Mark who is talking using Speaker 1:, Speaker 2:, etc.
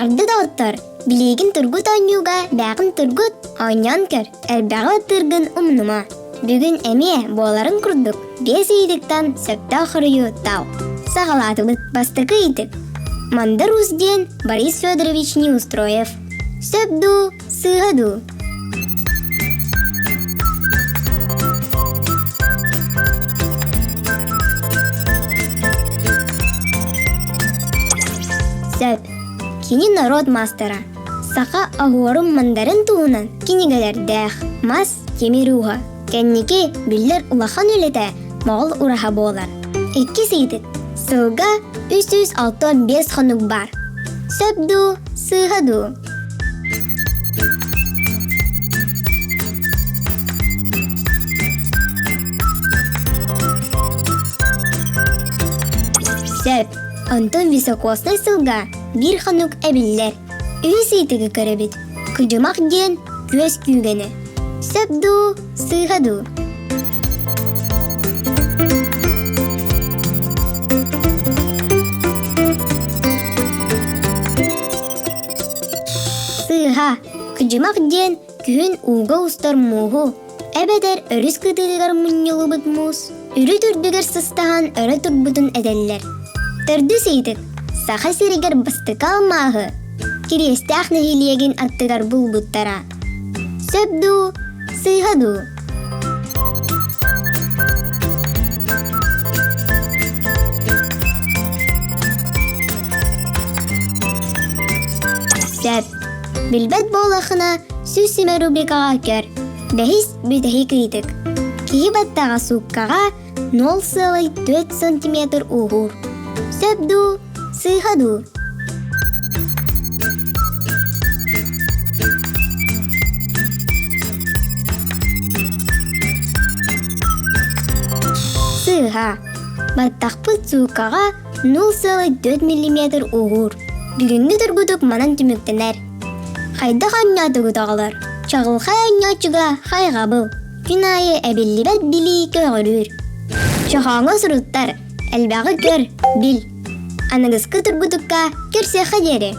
Speaker 1: Эҕэрдэ доҕоттор! Билиигин тургут оонньууга бээҕин тургут, оонньоон көр, элбэҕи аттыыргын умнума. Бүгүн эмиэ, буоларын курдук, биэс ыйытыктан сөптөөх хоруйу тал. Саҕалаатыбыт бастакы ыйытык. Мандар Уус диэн Борис Федорович Неустроев. Сөп дуу, сыыһа дуу? Сөп. Кини норуот маастара. Саха оһуорун мандарын туһунан кинигэлэрдээх. Мас тимир ууһа. Кэнники биллэр улахан үлэтэ Моҕол ураһа буолар. Иккис ыйытык. Сылга 365 хонук баар. Сөп дуу, сыыһа дуу? Сөп. Онтон високоснай сылга биир хонук эбиллэр. Үһүс ыйытыгы көрөбүт. Кыдьымах диэн күөс күүгэнэ. Сөп дуу, сыыһа дуу? Сыыһа, кыдьымах диэн күһүн ууга устар мууһу, эбэтэр өрүс кытыытыгар мунньуллубут муус үрүт үрдүгэр сыстаһан өрө турбутун этэллэр. Төрдүс ыйытык Саха сиригэр бастакы алмааһы Кириэстээх нэһилиэгин аттыгар булбуттара. Сөп дуу, сыыһа дуу? Сөп. Билбэт буоллаххына, сүүс симэ рубрикаҕа көр. Бэһис бүтэһик ыйытык. Киһи баттаҕа сууккаҕа 0,4 сантиметр ууһуур. Сөп дуу, сыыһа дуу? Сыыһа. Баттахпыт сууккаҕа 0,4 миллиметр ууһуур. Бүгүҥҥү тургутук манан түмүктэнэр. Хайдах оонньоотугут оҕолор? Чаҕылхай оонньооччуга хайҕабыл. Күн аайы эбиллибэт билии көҕүрүүр. Чохооҥҥо суруттар, элбэҕи көр, бил. Аныгыскы тургутукка көрсүөххэ диэри.